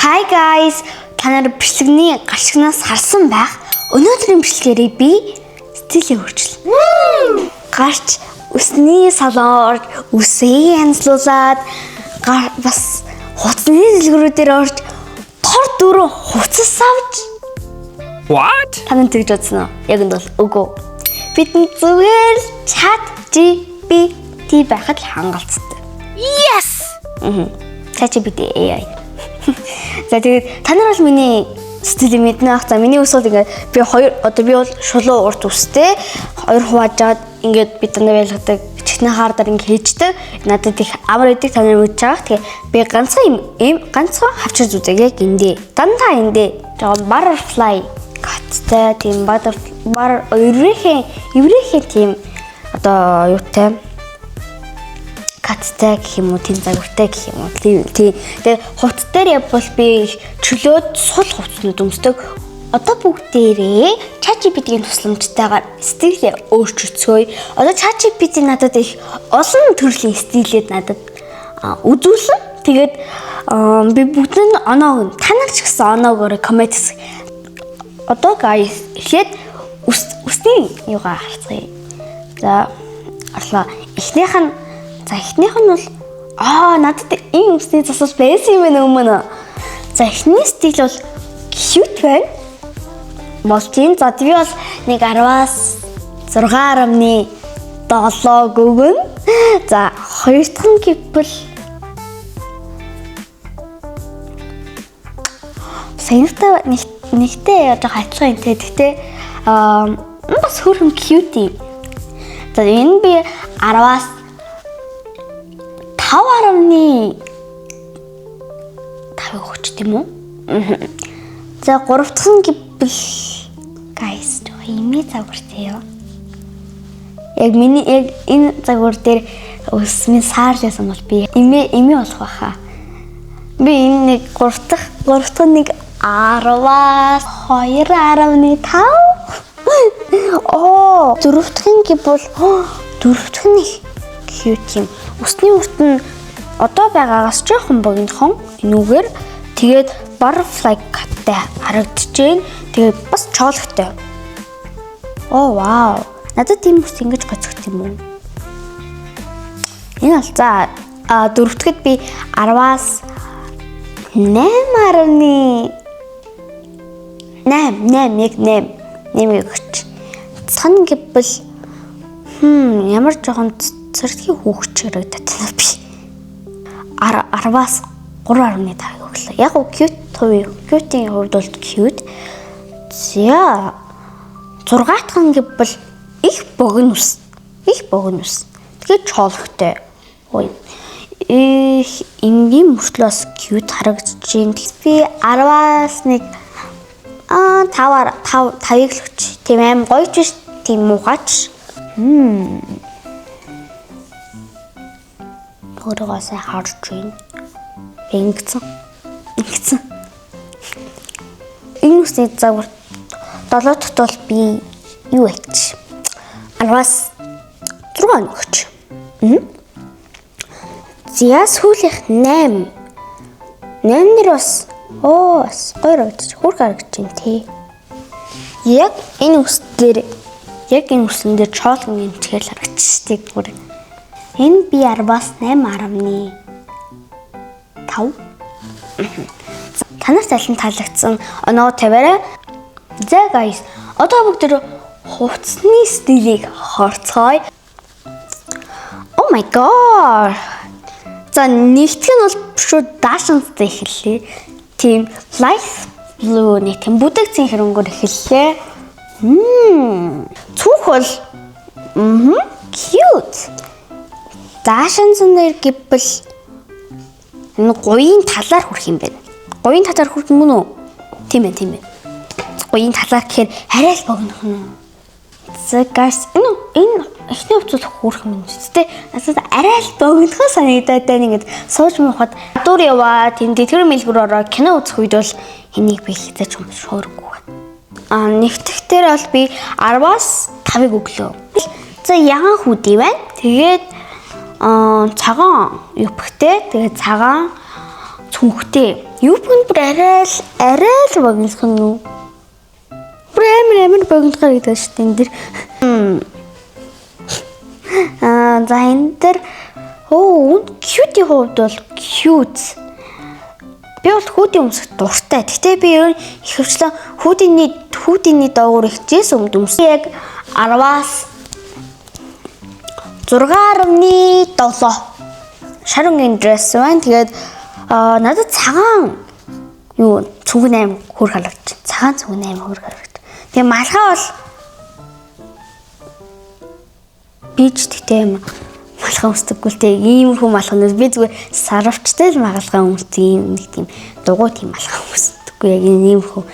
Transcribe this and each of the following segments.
Hi guys. Та нар бичлэгний гарчигнаас харсан байх. Өнөөдрийн бичлэгээрээ би стилээ өөрчлөнө. Гарч үсний салон орж, үсээ янзлуулад бас хувцсны дэлгүүрүүдээр орж тор дөрөв хувцас авч. What? Та нар тэгж бодсон уу? Яг нь бол үгүй. Бидэнд зүгээр л Chat GPT байхад л хангалттай. Yes! Chat GPT AI. За, тэгээд та нар бол миний стилийг мэднэ ах. За, миний ус бол ингээд би хоёр, одоо би бол шулуун урт үстэй хоёр хуваажаад ингээд би дандаа байлгадаг, чихнэ хаардаар ингээд хийждэг. Надад их амар идэг, та нар мэдж байгаа. Тэгээ би ганцхан юм ийм ганцхан хавчар зүзэг яг эндээ. Дандаа эндээ. Жоо butterfly cut-тай, тийм butterfly еврейхэн тийм одоо юутай cut-тай гэх юм уу, тийм загвартай гэх юм уу. Тийм, тийм. Тэгээ хувцас дээр явбал би их чөлөөд сул хувцснууд өмсдөг. Одоо бүгдээрээ ChatGPT-ийн тусламжтайгаар стилээ өөрчилцгээе. Одоо ChatGPT надад их олон төрлийн стилээд надад үзүүлсэн. Тэгээд би бүгд нь оноо, та нар ч гэсэн оноогоор comment хийх. Одоо guys, эхлээд үсний юугаа харцгаая. За, орлоо. Эхнийх нь, за, эхнийх нь бол надад ийм үсний засал байсан юм байна өмнө. За, эхний стил бол cute байна. Болтын. За, би бол нэг 10-аас 6.7 гүгэн. За, хоёр дахь нь гэвэл саянтай нэг нэгтэй яаж адилхан юм те. Гэхдээ бас хөөрхөн cute юм. За, энэ би 10-аас 5.5 өгч тийм үү? За, гурав дахь нь гэвэл guys, жоо имээ загвартай юу? Яг миний яг энэ загвар дээр ус минь саарласан бол би имээ имээ болох байхаа. Би энэ нэг гурав дахь нэг 10-аас 2.5. Оо, дөрөв дэх нь гэвэл дөрөв дэх нь их cute юм. Үсний урт нь одоо байгаагаас жоохон богинохон энүүгээр, тэгээд butterfly cut-тай харагдаж байна. Тэгээд бас чоологтой. Оо, вау. Надад тийм ус ингэж гоцгох юм уу? Энэ бол, за, дөрөвдөд би 10-аас 8.8, 8, яг 8 8 өгч. Цан гэвэл ямар жоохон цэргийн хүүхч харагдаад байна би. 10-аас 3.5 өглөө. Яг уу cute хувь, cute-ийн хувьд бол cute. За, 6 дахь нь гэвэл их богино ус. Их богино ус. Тэгээд чоологтой. Ой. Их энгийн мөртлөө бас cute харагдаж байна. Би 10-аас нэг 5-аар 5 5-ыг л өгч. Тийм аим гоё ч биш, тийм муухайч. Өөрийгөө сайн харж байна. Би ингэсэн. Ингэсэн. Энэ үсний загвар долоо дахьт бол би юу яач? 10-аас 6 өгч. За, сүүлийнх 8. 8 нэр бас оо бас гоё харагдаж, хөөрхөн харагдаж байна тий. Яг энэ үс дээр, яг энэ үсэн дээр чоолгон эмчгээр л харагдчихдаг бүр. Энэ би 10-аас 8.5. Танарт аль нь таалагдсан, оноо тавиарай. За guys, одоо бүгд хувцсны стилийг хорцгоё. Oh my god. За, нэгтгэх нь бол шууд даашинзтай эхэллээ. Тийм light blue, нэг тийм бүдэг цэнхэр өнгөөр эхэллээ. Цүнх бол cute. Даашинзан дээр гэвэл энэ гуйын талаар хүрх юм байна. Гуйын талаар хүрх юм уу? Тийм ээ, тийм ээ. Гуйын талаар гэхээр арай л богинохон уу? За guys, энэ эхний хувцас хөөрхөн юм. Гэтэ надад арай л богинохон санагдаад байна. Ингээд сууж муухад дур яваа, тийм дэлгэр мэлгэр ороо кино үзэх үед бол энийг би хизээч өмсөөргүй байна. Нэгтгэх дээр бол би 10-аас 5-ыг өглөө. За, ягаан hoodie байна. Тэгээд цагаан юбктэй. Тэгээд цагаан Цүнхтэй. Юбка нь бүр арай л богинохон юу? Бүр амар богино харагдаж шүү дээ энэ дэр. Аа, за, энэ дэр оо, cute хувьд бол cute. Би бол hoodie өмсөх дуртай. Гэхдээ би ер нь ихэвчлэн hoodie-ний доогуур их жээс өмд өмс. Яг 10-аас 6.7 шар өнгийн dress байна. Тэгээд надад цагаан юу цүнх нь амар хөөрхөн харагдаж. Цагаан цүнх нь амар хөөрхөн харагдаж. Тэгээ малгай бол би ч тэгтээ юм малгай өмсдөггүй л те, иймэрхүү малгай би зүгээр сарвчтай л малгай өмсдөг юм, нэг тийм дугуй тийм малгай өмсдөггүй, яг иймэрхүү.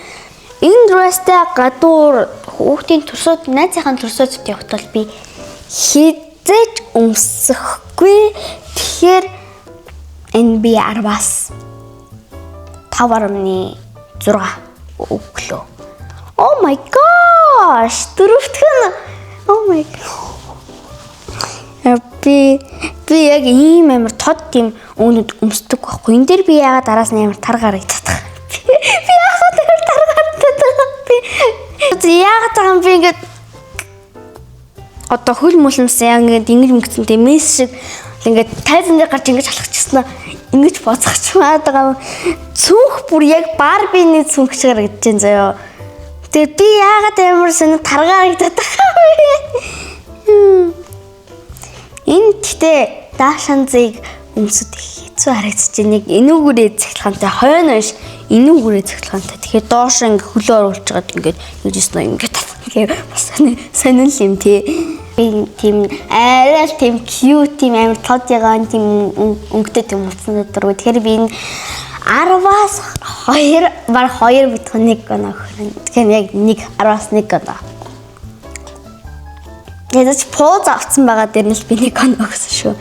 Энэ dress-тэй гадуур хүүхдийн төрсөд, найзынхаа төрсөд явахад бол би хэзээ ч өмсөхгүй. Тэгэхээр энэ би 10-аас 5.6 өглөө. Oh my gosh! Дөрөвтг нь, oh my god. Би яг ийм амар тод тийм өнгөнүүд өмсдөг байхгүй. Энэ дээр би яагаад араас нь амар тар гарагдаад байгаа. Би яагаад амар тар гарагдаад байгаа. Би яагаад байгаа юм, би ингээд одоо хөл мүлэмсэн ингээд ингэж мэгцэн тийм мэс шиг ингээд тайзан дээр гарч ингэж алхчихсан, ингэж боцгоч маад байгаа. Цүнх бүр яг Барбины цүнх шиг харагдаж байна заяа. Тэгээ би яагаад амар сонь таргаа харагдаад байгаа юм бэ? Энэ гэхдээ даашанзыг өмсөд их хэцүү харагдаж байна. Яг энүүгээрээ цахилгаантай, хойно биш, энүүгээрээ цахилгаантай. Тэгэхээр доош ингээ хөлөө оруулж байгаад ингээд юужсэн ингээд тэгээ бас сонин юм тий. Би тийм арай л тийм cute, тийм амар тод ягаан тийм өнгөтэй тийм хувцсан дургүй. Тэгэхээр би энэ 10-аас 2, баг 2 битгэн 1 гэнэ өгөх. Тэгэхээр яг 1, 10-аас 1 гэнэ. Тэгээд пауз авсан байгаа дээр нь л би нэг оноо өгсөн шүү.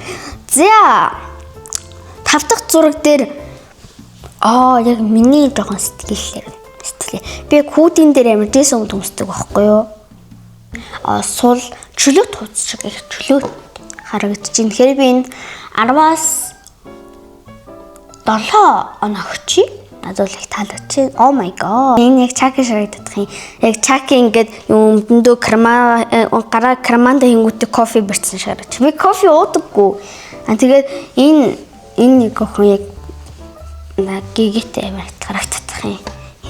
За. Тав дахь зураг дээр яг миний жоохон сэтгэлээр сэтгэлээ. Би hoodie-н дээр амар жээс өмд өмсдөг байхгүй юу? А сул чөлөөт хувцас шиг их чөлөөт харагдаж байна. Тэгэхээр би энд 10-аас 7 оноо өгчий. Надад бол их таалагдчих. Oh my god. Энэ яг Чаки харагдах юм. Яг Чаки ингээд юм өмдөндөө карма гараа карманда хингүүтээ кофе барьсан шиг харагдчих. Би кофе уудаггүй. А тэгээд энэ нэг охин яг на гигтэй амар харагдах юм.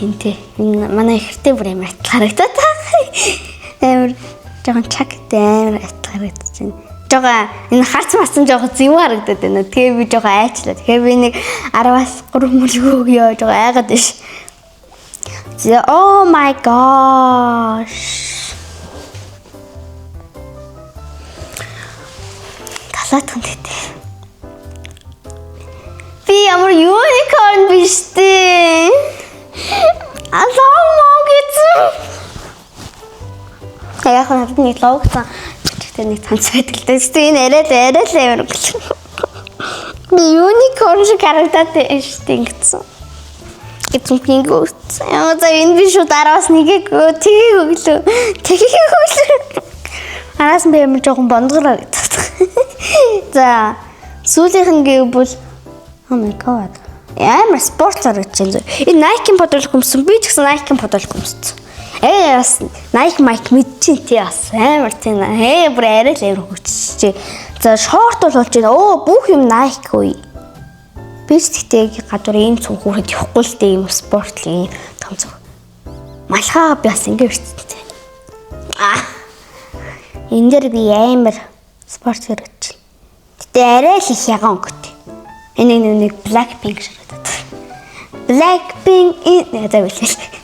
Хинтээ. Энэ манай ихэртэй бүр амар харагдаад байгаа. Амар жоохон чактай амар харагдаж байна. Жоохон энэ харц марцсан жоохон зэвүүн харагдаад байна. Тэгээ би жоохон айчлаа. Тэгэхээр би нэг 10-аас 3 мөргөө өгөө, жоохон айгаад биш. За, oh my gosh. Талаатхан тэгтээ. Би ямар unicorn биш дээ. Алаа гэсэн. Яг надад нэг логцсон бичгтэй нэг цанц байдаг л дээ. Гэтэ энэ арай л амар өнгөлсөн. Би unicorn шиг харагдаад байна шүү дээ ингэсэн. Гэсэн пинг өгсөн. Яа, за, энэ би шууд 10-аас нэгийг тгийг өглөө. Тгийг өглөө. Араас нь би амар жоохон бондгор харагдаад. За, сүүлийнх нь гэвэл, oh my god. Амар спорт харагдаж байна. Энэ Nike-ийн подволк өмсөн. Би ч гэсэн Nike-ийн подволк өмссөн. Бас Nike Mike мэдчин тий, бас амар тийм. Бүр арай л амар хөгжчихжээ. За, шорт бол болж байна. Оо, бүх юм Nike үе. Би ч тэгтээ гадуур ийм цүнх хүүхэд явахгүй л дээ, ийм спортлын том цүнх. Малхаа би бас ингэ ирсэн. Аа. Энэ дээр би амар спорт хэрэгжил. Гэтэ арай л их ягаан өнгөтэй. Энэ нэг Blackpink шарагдаад. Blackpink энэ за билээ.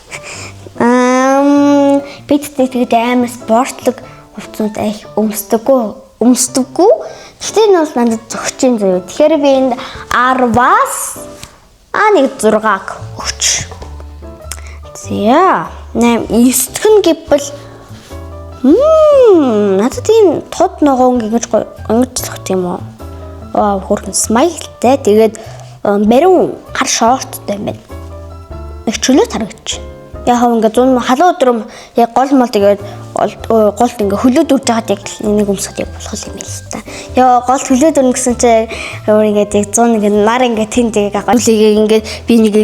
Би тэгтээ амар спортлог хувцсууд их өмсдөггүй. Гэхдээ энэ бол надад зөгч юм зөө. Тэгэхээр би энд 10-аас нэг 6-г өгч. За, 8 9 дэх нь гэвэл надад ийм тод ногоон ингэж гоё ингэж зогт юм уу? Аа, хөөрхөн smile-тай. Тэгээд бариун хар шорттой юм байна. Их чөлөөт харагдчих. Яг хав ингээ зун халуун өдрөм яг гол мол тэгээд Гол ингээ хөлөө дүрж байгаад яг энийг өмсөхөд яг болох юм байл л та. Яа, гол хөлөө дүрнэ гэсэн чинь өөр ингээд яг 100 ингээ нар ингээ тэнд яг хүлээгээ ингээд би нэг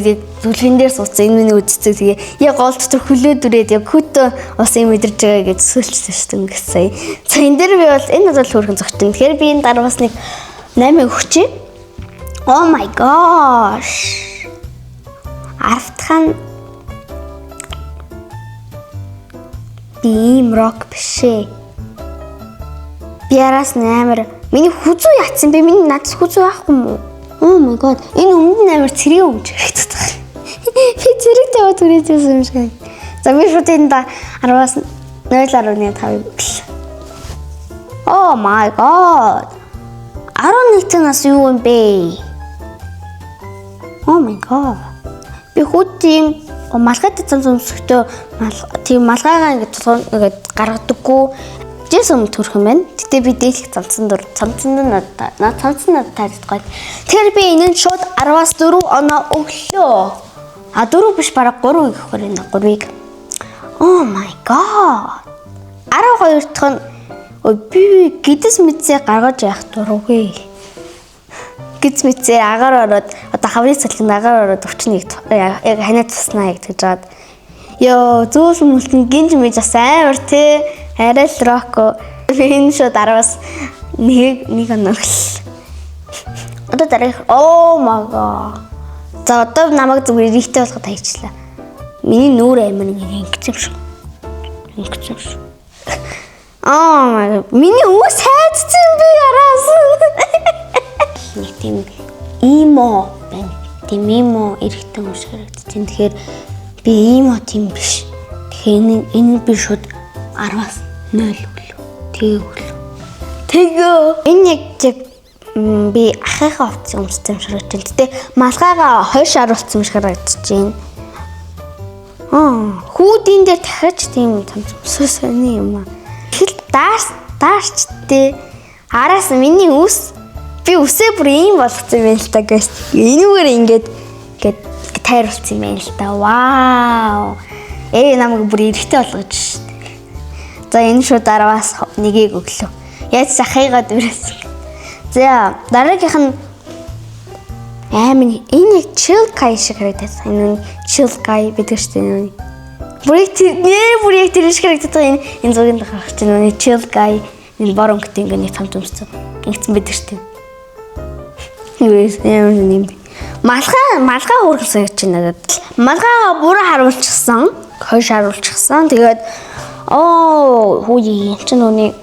зүлгэн дээр суудсан, энэ миний үдцэг, тэгээ яг гол дотор хөлөө дүрээд яг хөтөө бас юм мэдэрч байгаа гэж төсөөлчихсэн шүү дээ ингээд сая. За, энэ дээр би бол энэ бол хөөрхөн зөгтөн. Тэгэхээр би энэ дараас нэг 8 өгчээ. Oh my gosh. 10 дахь нь би ийм рок биш ээ. Би араас амар миний хүзүү ятсан бэ? Миний надс хүзүү байхгүй юм уу? Oh my god. Энэ өмнө нь амар цэрэг өмч харагдах. Би цэрэг тавиад түрээжсэн юм шиг. За, би шууд энэ 10-аас 0.5 өглөө. Oh my god. 11 нас юу юм бэ? Oh my god. Би хүүд тийм малгайтай цамц өмсөхдөө тийм малгайгаа ингэж ингээд гаргадаггүй. Жэс өмд төрөх юм байна. Гэтэ би дээшлэх цамцсан дур цамцсан надад над цамцсан надад таалагдгүй. Тэгэхээр би энэ нь шууд 10-аас 4 оноо өглөө. А, 4 биш, бараг 3 гэхээр энэ 3-ыг. Oh my god. 12 дахь нь би гэдэс мэдсээ гаргаж явах дурггүй. Гиз мэдсээ агаар ороод, одоо хаврын цалин агаар ороод өвчнийг яг ханиа туснаа яг тэгж жаад. Йоо, зөөлөн мүлтэн гинж мэж бас амар те, арай л рок. Би энэ шууд 10-аас 1 оноо өглөө. Одоо дараах, oh my god. За, одоо намайг зүгээр эрэгтэй болгоход хайчлаа. Миний нүүр амар ингэ ингэсэн юм шиг. Ингэсэн юм шиг. Oh my god. Миний үс хайцсан би араас. Нэг тийм emo байна. Тийм emo эрэгтэй хүн шиг харагдаж байна. Тэгэхээр би emo тийм биш. Тэгэхээр энэ би шууд 10-аас 0 өглөө. Тэгээ өглөө. Тэгээ энэ яг би ахыхаа хувцас өмссөн юм шиг харагдаж байна. Гэтэ малгайгаа хойш харуулсан юм шиг харагдаж байна. Аа, хүүдийн дээр дахиад тийм цамц өмсөө сони юм аа. Хэл даарч даарч тээ араас миний үс, би үсээ бүр ийм болгоцсон юм байна л та, guys. Энүүгээр ингээд ингээд тайруулсан юм байна л та. Вау. Ээ, намайг бүр эрэгтэй болгож шít. За, энэ шууд 10-аас нэгийг өглөө. Яаж ахыгаа дүрээс. За, дараагийнх нь амар энэ яг chill guy шиг харагдаад. Энэ chill guy гэдэг шүү дээ. Бүр яг тэр нэр бүр яг тэр шиг харагдаад байгаа, энэ зургийн гарах чинь нэг chill guy, энэ бор өнгөтэй ингээ нэг цамц өмссөн. Ингэсэн байдаг шүү дээ. Юу ямар юм бэ? Малгай хөөрхөн санагдаж байна надад. Малгайгаа бүрээ харуулчихсан. Хойш харуулчихсан. Тэгээд оо хүү, энэ чинь нүуний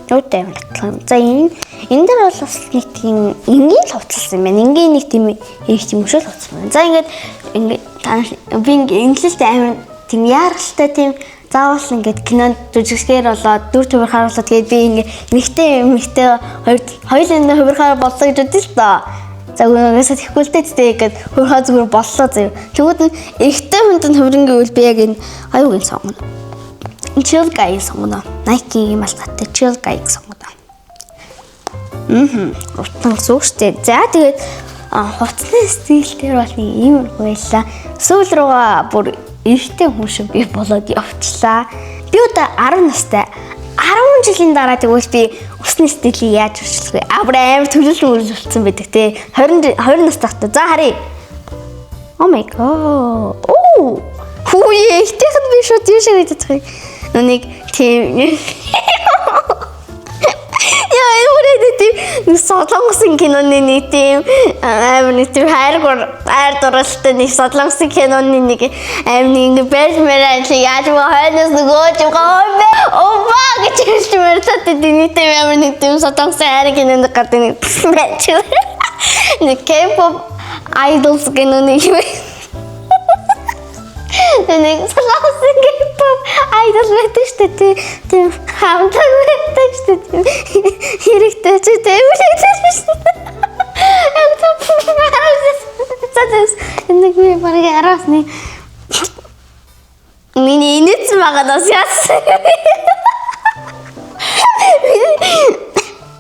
юутай юм батлах юм. За, энэ дээр бол бас нэг тийм энгийн л хувцалсан юм байна. Энгийн нэг тийм их тийм өшөөл хувцсан байна. За, ингээд ингээд та би ингээд инглиштэй амар тийм яаралтай, тийм заавал ингээд кинонд жүжиглэхээр болоод дүр хувирахаар болоод, тэгээд би ингээд эмэгтэй эмэгтэй хоёр хоёулын хувирахаар боллоо гэж бодсон л доо. За, угаасаа тэгэхгүй л дээ, тэгээд ингээд хувирхаа зүгээр боллоо заяа. Тэгвэл нь эрэгтэй хүнд нь хувиран гэвэл би яг энэ аюуг сонгоно. Chill guy сонгоно. Nike-ийн малгайтай chill guy сонгоно. Мм. Утан гэсэн үг шүү дээ. За, тэгээд хувцсны стил дээр бол нэг ийм байлаа. Сүүл рүүгээ бүр эрэгтэй хүн шиг би болоод явчлаа. Би одоо 10 настай. 10 жилийн дараа тэгвэл би үсний стилийг яаж өөрчлөх вэ? А, бүр амар төлөвлөлт өөрчлөлтсөн байдаг те. 20 20 настай. За, харъя. Oh my god. Оо. Хүү, ихтэйхэд би шууд юу шиг харагдах юм. Нэг тийм. Яа, энэ бүр нэг тийм нэг солонгосын киноны нэг тийм амар нэг тийм хайр хайр дурлалтай нэг солонгосын киноны нэг амар нэг ингээ барьж мэрэ яаж мө хойноос нөгөө ч гоо опа гэж хэлж мэрэ нэг тийм амар нэг тийм солонгосын хайр кинонд гардаг нэг байж нэг K-pop idols киноны юм. Нэг солонгосын K-pop idol байдаг шүү дээ. Тийм хамтаг байдаг шүү дээ. Хэрэгтэй чи тийм хэрэгтэй шүү дээ. Яг За, нэг би бараг араас нэг миний инээдсэн байгаа даа яасан.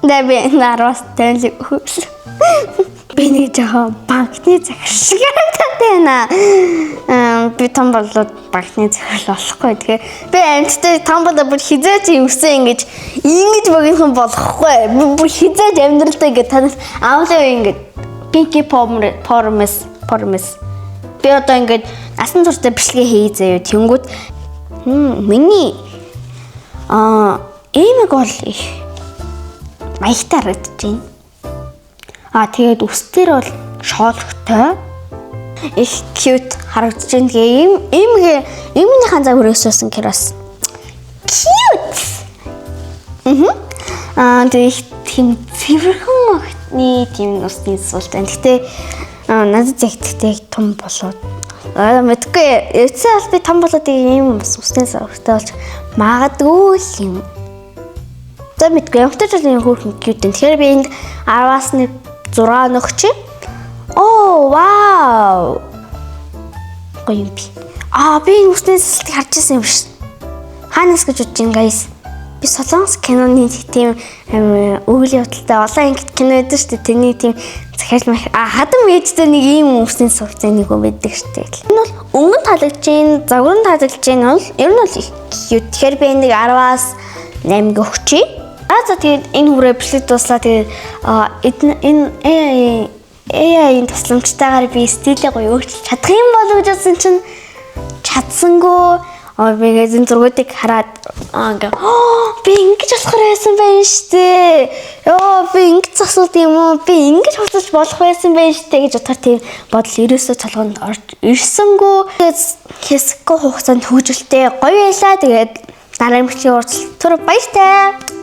Да, би нараас тайлэг өглөө. Би нэг жоохон банкны захирал шиг харагдаад байна. Би том болоод багны захирал болохгүй. Тэгэхээр би амьттай том болоод бүр хэзээ ч үсээ ингэж ингэж богинохон болохгүй. Би бүр хэзээ ч амьдралдаа ингэж танаас аавлаа ингэж pinky promise promise. Би одоо ингэж насан туршдаа бичлэгээ хий заяа. Тэнгүүд миний эмэг бол их маягтай харагдаж байна. Аа, тэгээд үс дээр бол шоологтой их cute харагдаж байна. Тэгээ ийм эмэг эмнийхэн зав өрөөсөөсөн гэхээр бас cute. Мм. Аа, тэгээ их тийм цэвэрхэн охины тийм усны суулт байна. Гэтэ надад яг тэгтээ том болоод аа, мэдгүй. Эцсээ бол би том болоод ийм бас усны савртай болж магадгүй л юм. За, мэдгүй. Ямартай ч юм хөөрхөн cute. Тэгэхээр би энд 10-аас нэг 6 нөхч. Оо, вау. Гоё юм би. Аа, би энэ үсний засалтыг харж байсан юм биш. Хаанаас гэж бодож байна, guys? Би солонгос киноны тийм үйл явдалтай олон ангид кино байдаг шүү дээ. Тэрний тийм захиал мах а хадам ээжтэй нэг ийм үсний сурцын нэг хүн байдаг шүү дээ. Энэ бол өнгөн таалагдж гин, загвар нь таалагдж гин бол ер нь бол их cute. Тэгэхээр би нэг 10-аас 8 өгчээ. Аа, за, тэгээд энэ хүрээ бичлэг дуслаа. Тэгээд энэ AI AI-ийн тусламжтайгаар би стилээ гоё өөрчилж чадах юм болов гэж бодсон чинь чадсангүй. Аа, би ингээд энэ зургуудыг хараад ингээ би ингэж болохоор байсан байх штэ. Ёо, би ингэж зогсоод юм уу? Би ингэж хувцасч болох байсан байх штэ гэж бодохоор тийм бодол ерөөсөө толгойд орж ирсэнгүү. Тэгээд хэсэггүй хугацаанд хөгжилтэй гоё байлаа. Тэгээд дараа бичлэгийн уулзалт түр баяртай.